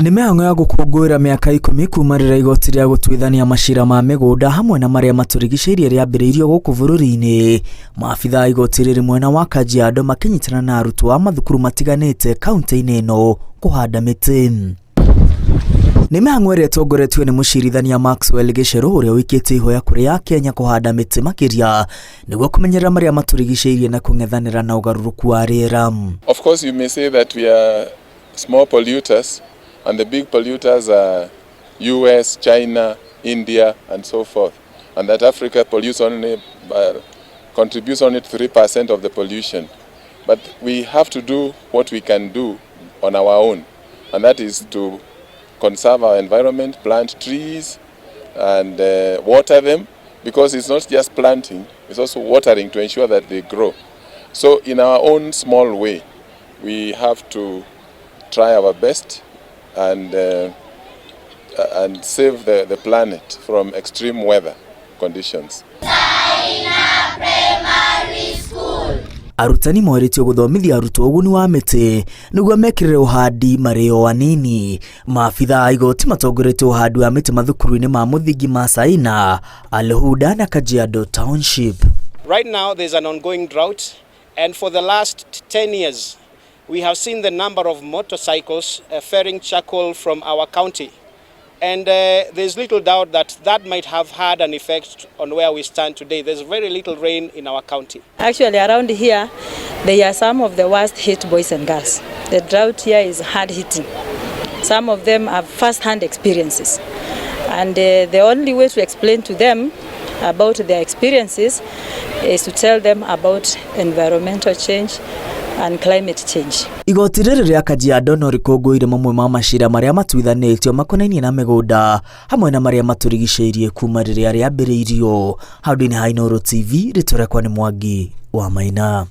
Nĩ mĩhang'o ya gũkũngũĩra mĩaka ikũmi kuma rĩrĩa igoti rĩa gũtuithania macira ma mĩgũnda hamwe na marĩa matũrigicĩirie rĩambĩrĩirio gũkũ bũrũri-inĩ. Maabitha a igoti rĩrĩ mwena wa Kajiado makĩnyitana na arutwo a mathukuru matiganĩte kaunti-inĩ ĩno kũhanda mĩtĩ. Nĩ mĩhang'o ĩrĩa ĩtongoretio nĩ mũcirithania Maxwell Gicheru ũrĩa ũikĩtie ihoya kũrĩ Akenya kũhanda mĩtĩ makĩria nĩguo kũmenyerera marĩa matũrigicĩirie na kũng'ethanĩra na ũgarũrũku wa rĩera. Of course you may say that we are small polluters and the big polluters are US, China, India and so forth and that Africa pollutes only, contributes only 3% of the pollution. But we have to do what we can do on our own and that is to conserve our environment, plant trees and water them because it's not just planting, it's also watering to ensure that they grow. So in our own small way, we have to try our best and save the planet from extreme weather conditions. Arutani morĩtio gũthomithia arutwo ũguni wa mĩtĩ nĩguo mekĩrĩre ũhandi marĩ o anini. Maabitha a igoti matongoretie ũhandi wa mĩtĩ mathukuru-inĩ ma mũthingi ma Saina, Al-Huda na Kajiado Township. Right now there's an ongoing drought and for the last 10 years we have seen the number of motorcycles ferrying charcoal from our county. And there's little doubt that that might have had an effect on where we stand today. There's very little rain in our county. Actually, around here, they are some of the worst hit boys and girls. The drought here is hard hitting. Some of them have first-hand experiences. And the only way to explain to them about their experiences is to tell them about environmental change and climate change. Igoti rĩrĩ rĩa Kajiado no rĩkũngũĩire mamwe ma macira marĩa matuithanĩtio makonainie na mĩgũnda hamwe na marĩa matũrigicĩirie kuma rĩrĩa rĩambĩrĩirio. Handũ-inĩ ha Inooro TV, rĩtwa rĩakwa nĩ Mwangi wa Maina.